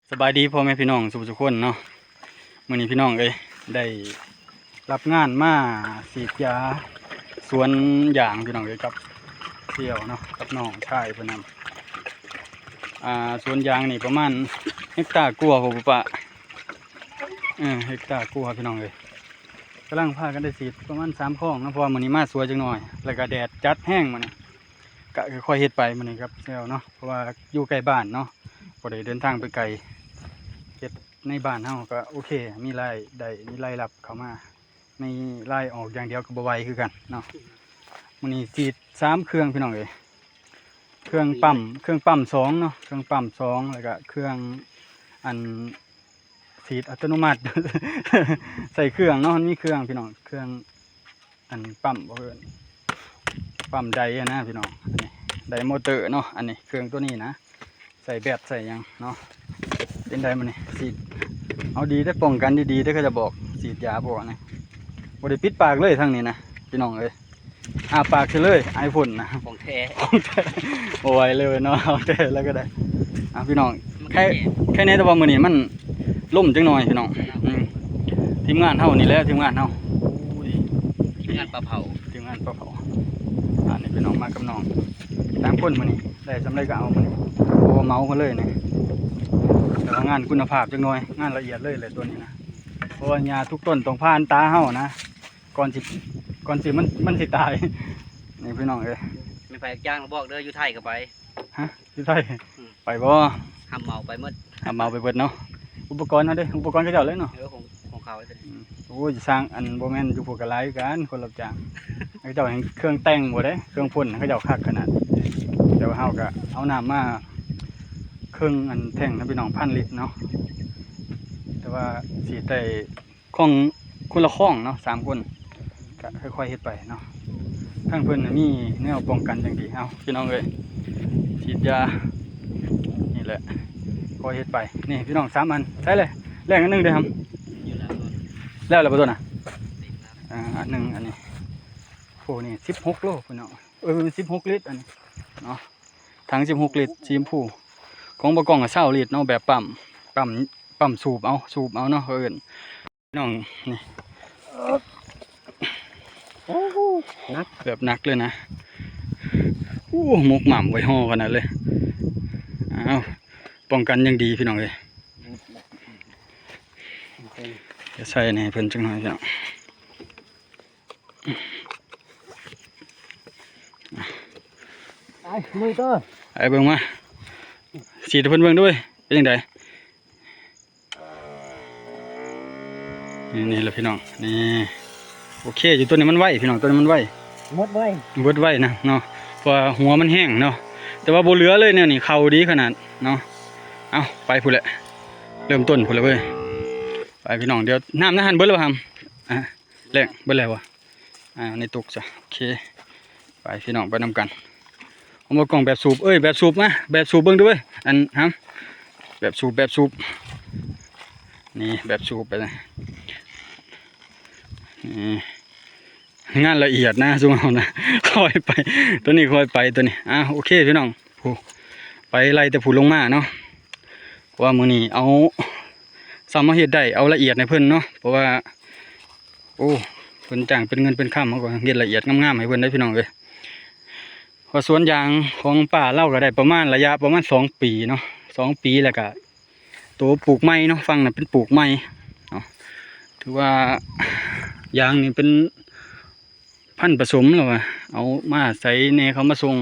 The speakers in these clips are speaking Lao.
ສະບາຍດີພໍ່ແມ່ພີ່ນ້ອງສູ່ທຸກຄົນເນາະ. ມື້ນີ້ພີ່ນ້ອງເອີຍ ໄດ້ຮັບງານມາສີດຢາສວນຢາງພີ່ນ້ອງເອີຍ ກັບສ່ຽວເນາະ ກັບນ້ອງຊາຍເພິ່ນນຳ. ອ່າ ສວນຢາງນີ້ປະມານເຮັກຕາກວ່າພຸ້ນປະ ເອີ ເຮັກຕາກວ່າພີ່ນ້ອງເອີຍ. ກຳລັງພາກັນໄດ້ສີດປະມານສາມຄອງເນາະ ເພາະວ່າມື້ນີ້ມາສວຍຈັກໜ່ອຍ ແລ້ວກະແດດຈັດແຮງມື້ນີ້ ກະຄ່ອຍໆເຮັດໄປມື້ນີ້ກັບແຊວເນາະ ເພາະວ່າຢູ່ໃກ້ບ້ານເນາະ ບໍ່ໄດ້ເດີນທາງໄປໄກ. ເຮັດໃນບ້ານເຮົາກະໂອເຄ ມີລາຍໄດ້ ມີລາຍຮັບເຂົ້າມາ ມີລາຍອອກຢ່າງດຽວກະບໍ່ໄຫວຄືກັນເນາະ. ມື້ນີ້ສີດສາມເຄື່ອງພີ່ນ້ອງເອີຍ ເຄື່ອງປ້ຳ ເຄື່ອງປ້ຳສອງເນາະ ເຄື່ອງປ້ຳສອງ ແລ້ວກະເຄື່ອງ ອັນ ສີດອັດຕະໂນມັດ ໃສ່ເຄື່ອງເນາະ ມັນມີເຄື່ອງພີ່ນ້ອງ ເຄື່ອງ ອັນປ້ຳ ເອີ້ນປ້ຳໄດຫັ້ນນະພີ່ນ້ອງ. ອັນນີ້ໄດມໍເຕີເນາະ ອັນນີ້ເຄື່ອງໂຕນີ້ນະ ໃສ່ແບັດໃສ່ຫຍັງເນາະ. ເປັນໃດມື້ນີ້ ສີດ ເອົາດີໄດ້ ປ້ອງກັນດີໆເດີ ເຂົາຈະບອກ ສີດຢາພວກນີ້ ບໍ່ໄດ້ປິດປາກເລີຍທາງນີ້ນະພີ່ນ້ອງເອີຍ. ອ້າປາກໃສ່ເລີຍ ອາຍຝົນນະ ຂອງແທ້ ຂອງແທ້ ບໍ່ໄຫວເລີຍເນາະ ຂອງແທ້ແລ້ວກະໄດ້. ອ່າ ພີ່ນ້ອງ ແຄ່ ແຄ່ແນ່ແຕ່ວ່າມື້ນີ້ມັນລົມຈັກໜ່ອຍພີ່ນ້ອງ. ອືມ ທີມງານເຮົານີ້ແຫຼະ ທີມງານເຮົາ ໂອ້ຍ ທີມງານປາເຜົາ ທີມງານປາເຜົາ. ອ່າ ນີ້ພີ່ນ້ອງ ມາກັບນ້ອງສາມຄົນມື້ນີ້ ໄດ້ສ່ຳໃດກະເອົາມື້ນີ້ ໂອ້ ເໝົາເພິ່ນເລີຍນີ້. ແຕ່ວ່າງານຄຸນນະພາບຈັກໜ່ອຍ ງານລະອຽດເລີຍແຫຼະໂຕນີ້ນະ ເພາະວ່າຫຍ້າທຸກຕົ້ນຕ້ອງຜ່ານຕາເຮົານະ ກ່ອນຊິ ກ່ອນຊິ ມັນ ມັນຊິຕາຍ ນີ້ພີ່ນ້ອງເອີຍ. ແມ່ນໄປຈ້າງບອກເດີ ຢູ່ໄທກະໄປ. ຮະ ຢູ່ໄທ ອືມ ໄປບໍ່? ຮັບເໝົາໄປໝົດ ຮັບເໝົາໄປເບິດເນາະ. ອຸປະກອນເຮົາເດ້ ອຸປະກອນເຂົາເຈົ້າເລີຍເນາະ. ເອີ ຂອງ ຂອງເຂົາເລີຍ. ອືມ ໂອ້ຍ ສ້າງ ອັນ ບໍ່ແມ່ນຢູ່ພຸ້ນກະຫຼາຍຄືກັນ ຄົນຮັບຈ້າງ ເຂົາເຈົ້າແຮ່ງເຄື່ອງແຕ່ງພຸ້ນເດ້ ເຄື່ອງພົ່ນເຂົາເຈົ້າຄັກຂະໜາດ. ແຕ່ວ່າເຮົາກະເອົານ້ຳມາເຄິ່ງ ອັນ ແທັງນະພີ່ນ້ອງ ພັນລິດເນາະ ແຕ່ວ່າສີດໄດ້ ຂອງຄົນລະຄອງເນາະ ສາມຄົນ ກະຄ່ອຍໆເຮັດໄປເນາະ. ທາງເພິ່ນນະມີແນວປ້ອງກັນຢ່າງດີ. ເອົ້າ ພີ່ນ້ອງເອີຍ ສີດຢາ ນີ້ແຫຼະ ຄ່ອຍເຮັດໄປ. ນີ້ພີ່ນ້ອງ ສາມອັນ ໃສ່ເລີຍ ແລກອັນໜຶ່ງເດ້ຮຳ. ແລ້ວແລ້ວບໍ່ຕົວນະ? ອ່າ ອັນໜຶ່ງ ອັນນີ້ ໂອ້ ນີ້ສິບຫົກໂລພີ່ນ້ອງ ເອີ ສິບຫົກລິດ ອັນນີ້ເນາະ ຖັງສິບຫົກລິດ ສີຊົມພູ. ຂອງບໍ່ກ້ອງກະຊາວລິດເນາະ ແບບປ້ຳ ປ້ຳ ປ້ຳສູບເອົາ ສູບເອົາເນາະ ເຂົາເອີ້ນ. ນ້ອງນີ້ ໂອ້ໂຫ ໜັກ ແບບໜັກເລີຍນະ. ໂອ້ ໝົກໝ້ຳໄວ້ຫໍ່ຂະໜາດເລີຍ. ອ້າວ ປ້ອງກັນຢ່າງດີພີ່ນ້ອງເອີຍ. ຈະໃສ່ໃຫ້ເພິ່ນຈັກໜ້ອຍພີ່ນ້ອງ. ໄປ ມືໂຕ ໄປເບິ່ງມາ ສີດໃຫ້ເພິ່ນເບິ່ງດູ ເປັນຈັ່ງໃດ? ນີ້ ນີ້ລະພີ່ນ້ອງ ນີ້ ໂອເຄຢູ່. ໂຕນີ້ມັນໄວພີ່ນ້ອງ ໂຕນີ້ມັນໄວ ໝົດໄວ ເບິດໄວນະເນາະ ເພາະວ່າຫົວມັນແຫ້ງເນາະ ແຕ່ວ່າບໍ່ເຫຼືອເລີຍແນວນີ້ ເຂົ້າດີຂະໜາດເນາະ. ເອົ້າ ໄປພຸ້ນແຫຼະ ເລີ່ມຕົ້ນພຸ້ນລະເວີຍ. ໄປພີ່ນ້ອງ ດຽວນ້ຳໃນຫັ້ນເບິດແລ້ວຫຳ ອ່າ ແລກເບິດແລ້ວຫວາ? ອ່າ ໃນຕຸກຊະ ໂອເຄ ໄປພີ່ນ້ອງ ໄປນຳກັນ. ເອົາມາກ້ອງແບບສູບ ເອີຍ ແບບສູບມາ ແບບສູບເບິ່ງດູເວີຍ ອັນຫຳ ແບບສູບ ແບບສູບ ນີ້ແບບສູບໄປນະ ນີ້ ງານລະອຽດນະຊຸມເຮົານະ ຄ່ອຍໄປ ໂຕນີ້ຄ່ອຍໄປ ໂຕນີ້. ອ່າ ໂອເຄພີ່ນ້ອງ ຜູ້ ໄປໄລ່ແຕ່ຜູ້ລົງມາເນາະ ເພາະວ່າມື້ນີ້ເອົາ ສ່ຳເຮົາເຮັດໄດ້ ເອົາລະອຽດໃຫ້ເພິ່ນເນາະ ເພາະວ່າ ໂອ້ ເພິ່ນຈ້າງເປັນເງິນເປັນຄຳ ເຮົາກະເຮັດລະອຽດງາມໆໃຫ້ເພິ່ນເດ້ພີ່ນ້ອງເອີຍ. ເພາະສວນຢາງຂອງປ້າລາວກະໄດ້ປະມານ ໄລຍະປະມານສອງປີເນາະ ສອງປີ ແລ້ວກະໂຕປູກໃໝ່ເນາະ ຝັ່ງນັ້ນເປັນປູກໃໝ່ເນາະ. ຖືວ່າຢາງນີ້ເປັນພັນປະສົມແລ້ວວ່າ ເອົາມາໃສແດ່ ເຂົາມາສົ່ງ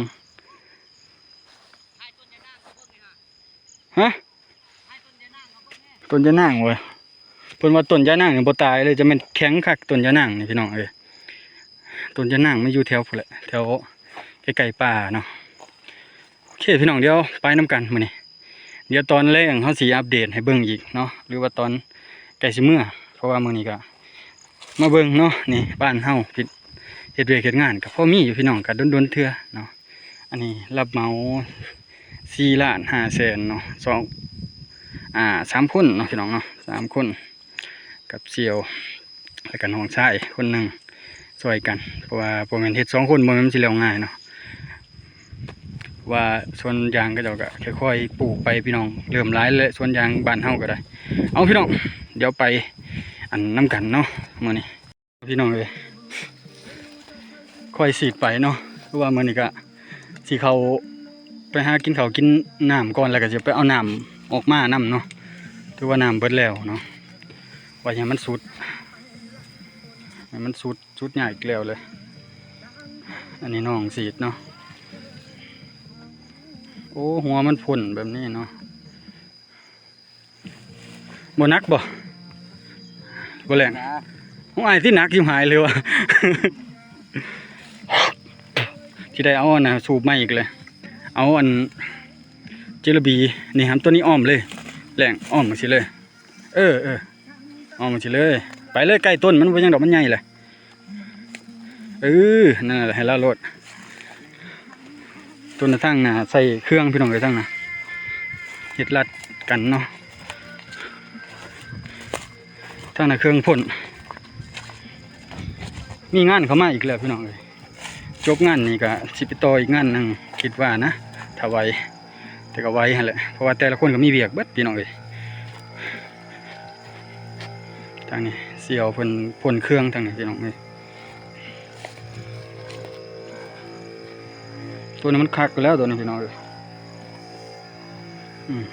ຮະ? ຕົ້ນຢານາງເວີຍ ເພິ່ນວ່າຕົ້ນຢານາງນີ້ບໍ່ຕາຍເລີຍ ຈະແມ່ນແຂງຄັກຕົ້ນຢານາງນີ້ພີ່ນ້ອງເອີຍ. ຕົ້ນຢານາງມັນຢູ່ແຖວພຸ້ນແຫຼະ ແຖວໃກ້ໆປ່າເນາະ. ໂອເຄພີ່ນ້ອງ ດຽວໄປນຳກັນມື້ນີ້ ດຽວຕອນແລງເຮົາຊິອັບເດດໃຫ້ເບິ່ງອີກເນາະ ຫຼືວ່າຕອນໃກ້ຊິເມືອ ເພາະວ່າມື້ນີ້ກະມາເບິ່ງເນາະ. ນີ້ບ້ານເຮົາ ເຮັດວຽກເຮັດງານກະພໍມີຢູ່ພີ່ນ້ອງ ກະດົນໆເທື່ອເນາະ. ອັນນີ້ຮັບເໝົາສີ່ລ້ານຫ້າແສນເນາະ ສອງ ອ່າ ສາມຄົນເນາະພີ່ນ້ອງເນາະ ສາມຄົນ ກັບສ່ຽວ ແລ້ວກະນ້ອງຊາຍຄົນໜຶ່ງຊ່ອຍກັນ ເພາະວ່າບໍ່ແມ່ນເຮັດສອງຄົນ ບໍ່ແມ່ນມັນຊິແລ້ວງ່າຍເນາະ. ວ່າສວນຢາງເຂົາເຈົ້າກໍຄ່ອຍໆປູກໄປພີ່ນ້ອງ ເລີ່ມຫຼາຍແລ້ວ ສວນຢາງບ້ານເຮົາກໍໄດ້. ເອົາພີ່ນ້ອງ ດຽວໄປອັນນຳກັນເນາະມື້ນີ້ ພີ່ນ້ອງເອີຍ ຄ່ອຍສີດໄປເນາະ. ຄືວ່າມື້ນີ້ກະຊິເຂົ້າໄປຫາກິນເຂົ້າກິນນ້ຳກ່ອນ ແລ້ວກະຊິໄປເອົານ້ຳອອກມານຳເນາະ. ຖືວ່ານ້ຳເບິດແລ້ວເນາະ ໄວ້ໃຫ້ມັນສຸດ ໃຫ້ມັນສຸດ ສຸດຍາກອີກແລ້ວເລີຍ. ອັນນີ້ນ້ອງສີດເນາະ. ໂອ້ ຫົວມັນພົ້ນແບບນີ້ເນາະ. ບໍ່ໜັກບໍ່? ບໍ່ແຫຼງ. ຂອງອ້າຍຕິໜັກຢູ່ຫາຍເລີຍວ່າ ຊິໄດ້ເອົາອັນນ່າສູບໃໝ່ອີກເລີຍ. ເອົາອັນເຈລະບີນີ້ຫຳ ຕົວນີ້ອ້ອມເລີຍ ແຫຼງອ້ອມຈັ່ງຊີ້ເລີຍ. ເອີ ເອີ ອ້ອມຈັ່ງຊີ້ເລີຍ ໄປເລີຍ ໃກ້ຕົ້ນມັນບໍ່ຫຍັງດອກ ມັນໃຫຍ່ແຫຼະ. ເອີ ນັ້ນແຫຼະ ໃຫ້ລາວໂລດ. ຕົ້ນທາງໜ້າໃສ່ເຄື່ອງພີ່ນ້ອງເອີຍ ທາງໜ້າເຮັດລັດກັນເນາະ. ທາງໜ້າເຄື່ອງພົ້ນ ມີງານເຂົ້າມາອີກແລ້ວພີ່ນ້ອງເອີຍ. ຈົບງານນີ້ກໍຊິໄປຕໍ່ອີກງານໜຶ່ງ ຄິດວ່ານະ ຖ້າໄຫວ ແຕ່ກໍໄຫວຫັ້ນແຫຼະ ເພາະວ່າແຕ່ລະຄົນກໍມີວຽກເບິດພີ່ນ້ອງເອີຍ. ທາງນີ້ຊິເອົາເພິ່ນພົ້ນເຄື່ອງທາງນີ້ພີ່ນ້ອງເອີຍ. ຕົວນີ້ມັນຄັກແລ້ວ ຕົວນີ້ພີ່ນ້ອງເອີຍ. ອືມ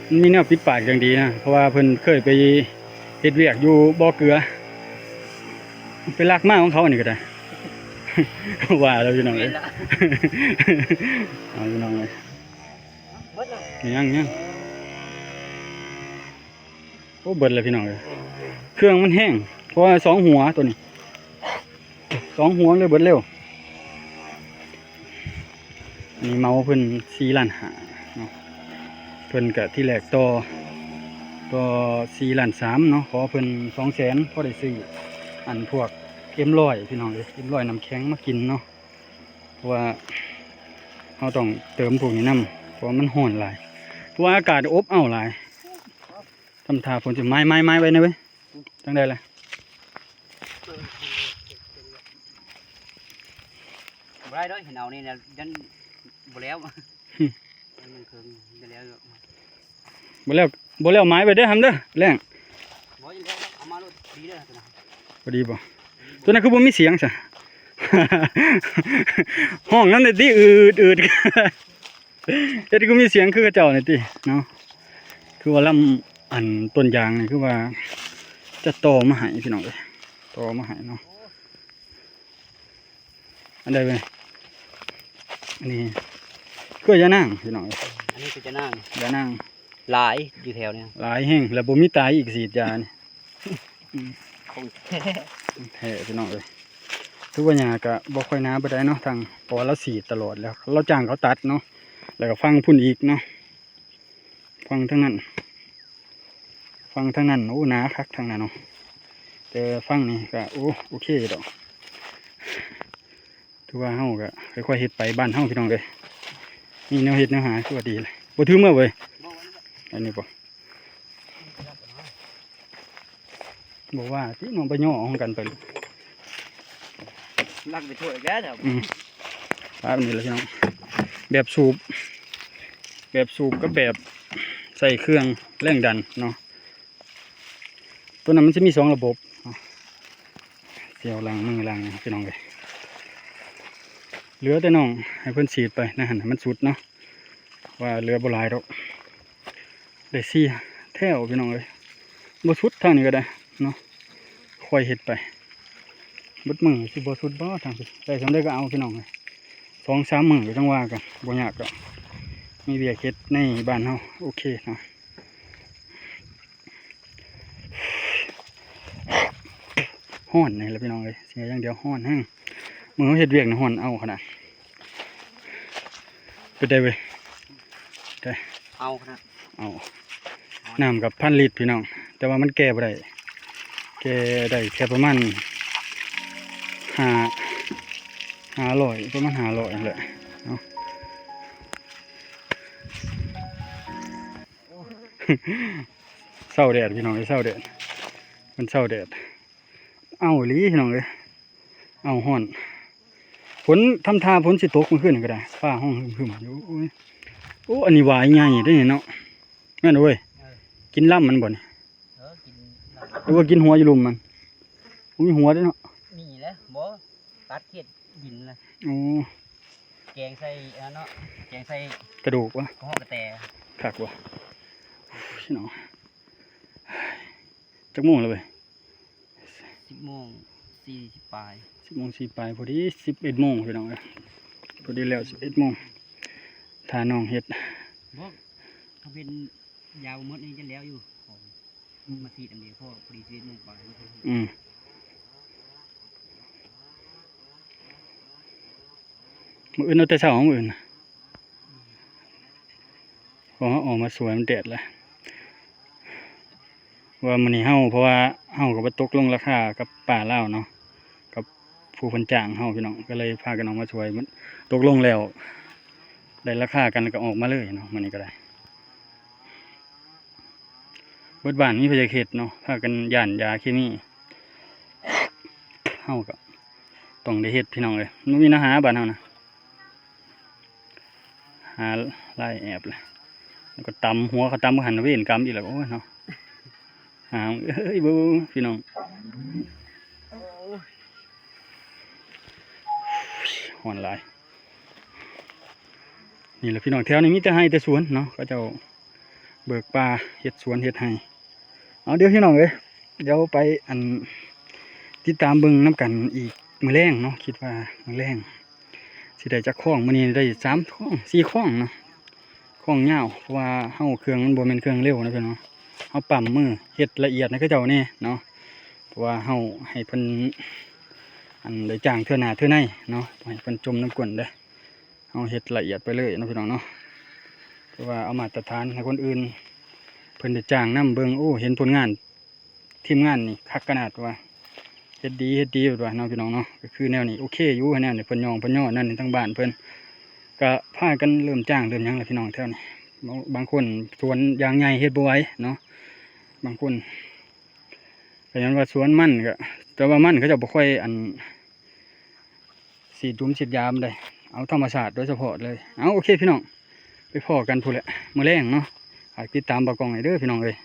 ມັນມີແນວປິດປາກຢ່າງດີນະ ເພາະວ່າເພິ່ນເຄີຍໄປເຮັດວຽກຢູ່ບໍ່ເກືອ ໄປລັກມາຂອງເຂົາ ອັນນີ້ກໍໄດ້ ວ່າແລ້ວພີ່ນ້ອງເອີຍ. ເອົາພີ່ນ້ອງເອີຍ ເບິດແລ້ວ ຍັງໆ ໂອ້ ເບິດແລ້ວພີ່ນ້ອງເອີຍ. ເຄື່ອງມັນແຮງ ເພາະວ່າສອງຫົວ ຕົວນີ້ສອງຫົວເລີຍເບິດເລັວ. ອັນນີ້ເໝົາເພິ່ນສີ່ລ້ານຫ້າເນາະ. ເພິ່ນກະທີແລກຕໍ່ ຕໍ່ສີ່ລ້ານສາມເນາະ ຂໍເພິ່ນສອງແສນ ພໍໄດ້ຊື້ອັນພວກເອັມຮ້ອຍພີ່ນ້ອງເອີຍ ເອັມຮ້ອຍນ້ຳແຂງມາກິນເນາະ. ເພາະວ່າເຮົາຕ້ອງເຕີມພວກນີ້ນຳ ເພາະວ່າມັນຮ້ອນຫຼາຍ ເພາະວ່າອາກາດອົບເອົ້າຫຼາຍ. ທຳທ່າຝົນຊິ ໄມ້ ໄມ້ ໄມ້ໄວ້ແນ່ເວີຍ. ຈັ່ງໃດລະ? ບໍ່ໄດ້ດອກ ເຫັນເອົານີ້ນະ ຍັງບໍ່ແລ້ວ ຍັງເຄິ່ງບໍ່ແລ້ວຢູ່ ບໍ່ແລ້ວ ບໍ່ແລ້ວ ໄມ້ໄວ້ເດີ ຫຳເດີ ແລ້ງ. ບໍ່ແລ້ວ ເອົາມາໂລດ ພໍດີເດີ ພໍດີບໍ່? ຕົວນັ້ນຄືບໍ່ມີສຽງຊະ ຮ້ອງນຳແດ່ຕິ ອືດໆ. ເຮັດຄືມີສຽງຄືເຂົາເຈົ້ານີ້ຕິເນາະ. ຄືວ່າລຳ ອັນຕົ້ນຢາງນີ້ ຄືວ່າຈະຕໍ່ມາໃຫ້ພີ່ນ້ອງເອີຍ ຕໍ່ມາໃຫ້ເນາະ. ອັນໃດເວີຍ? ອັນນີ້ຄືຢານາງພີ່ນ້ອງເອີຍ ອັນນີ້ຄືຢານາງ ຢານາງຫຼາຍຢູ່ແຖວນີ້ ຫຼາຍແຮງ ແລ້ວບໍ່ມີຕາຍອີກ ສີດຢານີ້. ອືມ ຂອງແທ້ ຂອງແທ້ພີ່ນ້ອງເອີຍ. ຖືວ່າຫຍ້າກະບໍ່ຄ່ອຍໜາປານໃດເນາະ ທາງ ເພາະວ່າລາວສີດຕະຫຼອດແລ້ວ ລາວຈ້າງເຂົາຕັດເນາະ. ແລ້ວກໍຝັ່ງພຸ້ນອີກເນາະ ຝັ່ງທາງນັ້ນ ຝັ່ງທາງນັ້ນ ໂອ້ ໜາຄັກທາງນັ້ນເນາະ. ແຕ່ຝັ່ງນີ້ກໍ ໂອ້ ໂອເຄຢູ່ດອກ. ຖືວ່າເຮົາກໍຄ່ອຍໆເຮັດໄປບ້ານເຮົາພີ່ນ້ອງເອີຍ. ມີແນວເຮັດແນວຫາຄືວ່າດີແຫຼະ. ບໍ່ຖືເມືອເວີຍ ອັນນີ້ບໍ່ ບໍ່ວ່າຕິເນາະ ໄປຍໍ້ຂອງກັນໄປ ລັກໄປທົ່ວອີກແລ້ວ. ອືມ ປາບນີ້ແຫຼະພີ່ນ້ອງ ແບບສູບ ແບບສູບກັບແບບໃສ່ເຄື່ອງແຮງດັນເນາະ. ຕົວນັ້ນມັນຈະມີສອງລະບົບເນາະ. ສຽວລ້າງມືລ້າງຫຍັງພີ່ນ້ອງເອີຍ. ເຫຼືອແຕ່ນ້ອງໃຫ້ເພິ່ນສີດໄປໃນຫັ້ນໃຫ້ມັນສຸດເນາະ ວ່າເຫຼືອບໍ່ຫຼາຍດອກ. ໄດ້ສີ່ແຖວພີ່ນ້ອງເອີຍ ບໍ່ສຸດທາງນີ້ກໍໄດ້ເນາະ. ຄ່ອຍເຮັດໄປ ເບິດມື້ຊິບໍ່ສຸດບໍ່ທາງນີ້ ໄດ້ສ່ຳໃດກໍເອົາພີ່ນ້ອງເອີຍ. ສອງສາມມື້ກໍຈັ່ງວ່າກັນ ບໍ່ຍາກດອກ ມີວຽກເຮັດໃນບ້ານເຮົາ ໂອເຄເນາະ. ຮ້ອນນີ້ແຫຼະພີ່ນ້ອງເອີຍ ເສຍຢ່າງດຽວ ຮ້ອນແຮງ. ມື້ເຮົາເຮັດວຽກນີ້ຮ້ອນເອົາຂະໜາດ. ເປັນໃດເວີຍ? ໄດ້ ເອົາຂະໜາດ ເອົາ. ນ້ຳກັບພັນລິດພີ່ນ້ອງ ແຕ່ວ່າມັນແກ່ບໍ່ໄດ້ ແກ່ໄດ້ແຄ່ປະມານຫ້າ ຫ້າຮ້ອຍ ປະມານຫ້າຮ້ອຍຫັ້ນແຫຼະເນາະ. ເຊົາແດດພີ່ນ້ອງເອີຍ ເຊົາແດດ ມັນເຊົາແດດ. ເອົາອີ່ຫຼີພີ່ນ້ອງເອີຍ ເອົາຮ້ອນ. ຝົນ ທຳທ່າຝົນຊິຕົກມື້ຄືນນີ້ກໍໄດ້ ຟ້າຮ້ອງຮຶມໆຢູ່. ໂອ້ຍ ໂອ້ ອັນນີ້ຫວາຍໃຫຍ່ເດ້ນີ້ເນາະ ແມ່ນເວີຍ. ເອີ ກິນລຳມັນບໍ່ນີ້? ເອີ ກິນລຳ ຫຼືວ່າກິນຫົວຢູ່ລຸ່ມມັນ? ບໍ່ມີຫົວເດ້ເນາະ. ມີແຫຼະ ບໍ່ ຕັດເຂດດິນນະ. ໂອ້ ແກງໃສ່ອັນນັ້ນເນາະ ແກງໃສ່ກະດູກວະ ກະເຫາະກະແຕ. ຄັກວະ ໂອ້ຍເນາະ. ຈັກໂມງແລ້ວເວີຍ? ສິບໂມງສີ່ສິບປາຍ ສິບໂມງສີ່ປາຍ ພໍດີສິບເອັດໂມງພີ່ນ້ອງເອີຍ ພໍດີແລ້ວສິບເອັດໂມງ ຖ້ານ້ອງເຮັດ. ບໍ່ ຖ້າເປັນຢາວໝົດນີ້ຈະແລ້ວຢູ່ ມາສີດອັນດຽວພໍ ພໍດີສິບເອັດໂມງປາຍ. ອືມ ມື້ອື່ນເອົາແຕ່ເຊົ້າ ມື້ອື່ນ ເພາະເຮົາອອກມາສວຍມັນແດດແຫຼະ ວ່າມື້ນີ້ເຮົາ ເພາະວ່າເຮົາກໍບໍ່ຕົກລົງລາຄາກັບປ້າລາວເນາະ ກັບຜູ້ເພິ່ນຈ້າງເຮົາພີ່ນ້ອງ ກໍເລີຍພາກັນອອກມາສວຍ ມັນຕົກລົງແລ້ວ ໄດ້ລາຄາກັນ ແລ້ວກໍອອກມາເລີຍເນາະ ມື້ນີ້ກໍໄດ້. ເບິດບ້ານມີໃຜຢາກເຮັດເນາະ ພາກັນຢ້ານຢາເຄມີ ເຮົາກໍຕ້ອງໄດ້ເຮັດພີ່ນ້ອງເອີຍ ມັນມີແນວຫາບ້ານເຮົານະ ຫາລາຍແອບແຫຼະ ແລ້ວກໍຕຳຫົວເຂົາ ຕຳບໍ່ທັນເວນກຳອີກແລ້ວ ໂອ້ຍເນາະ ຫາເອີຍ ເບິ່ງພີ່ນ້ອງ ຮ້ອນຫຼາຍ. ນີ້ແຫຼະພີ່ນ້ອງ ແຖວນີ້ມີແຕ່ໄຮ່ແຕ່ສວນເນາະ ເຂົາເຈົ້າເບີກປ່າເຮັດສວນເຮັດໄຮ່. ເອົາ ດຽວພີ່ນ້ອງເອີຍ ດຽວໄປ ອັນ ຕິດຕາມເບິ່ງນຳກັນອີກມື້ແລງເນາະ ຄິດວ່າມື້ແລງຊິໄດ້ຈັກຄອງ ມື້ນີ້ໄດ້ສາມຄອງ ສີ່ຄອງເນາະ ຄອງຍາວ ເພາະວ່າເຮົາເຄື່ອງມັນບໍ່ແມ່ນເຄື່ອງເລັວນະພີ່ນ້ອງ ເຮົາປ້ຳມືເຮັດລະອຽດໃຫ້ເຂົາເຈົ້າແດ່ເນາະ ເພາະວ່າເຮົາໃຫ້ເພິ່ນ ອັນ ໄດ້ຈ້າງເທື່ອໜ້າເທື່ອໃນເນາະ ໃຫ້ເພິ່ນຈົ່ມນ້ຳກົ້ນເດີ້ ເຮົາເຮັດລະອຽດໄປເລີຍເນາະພີ່ນ້ອງເນາະ ເພາະວ່າເອົາມາດຕະຖານໃຫ້ຄົນອື່ນເພິ່ນໄດ້ຈ້າງນຳເບິ່ງ ໂອ້ ເຫັນຜົນງານ ທີມງານນີ້ຄັກຂະໜາດວ່າ ເຮັດດີ ເຮັດດີເພິ່ນວ່າເນາະພີ່ນ້ອງເນາະ ກໍຄືແນວນີ້ໂອເຄຢູ່ ແນວນີ້ເພິ່ນຍ້ອງເພິ່ນຍໍ້ ແນວນີ້ທາງບ້ານເພິ່ນກໍພາກັນເລີ່ມຈ້າງເລີ່ມຫຍັງແລ້ວພີ່ນ້ອງ ແຖວນີ້ ບາງຄົນສວນຢາງໃຫຍ່ເຮັດບໍ່ໄຫວເນາະ ບາງຄົນ ກໍຍ້ອນວ່າສວນມັນກໍ ແຕ່ວ່າມັນເຂົາເຈົ້າບໍ່ຄ່ອຍ ອັນ ສີດດຸມສີດຢາປານໃດ ເອົາທຳມະຊາດໂດຍສະເພາະເລີຍ. ເອົາ ໂອເຄພີ່ນ້ອງ ໄປພໍ້ກັນພຸ້ນແຫຼະມື້ແລງເນາະ ຝາກຕິດຕາມບ່າວກ້ອງແດ່ເດີພີ່ນ້ອງເອີຍ.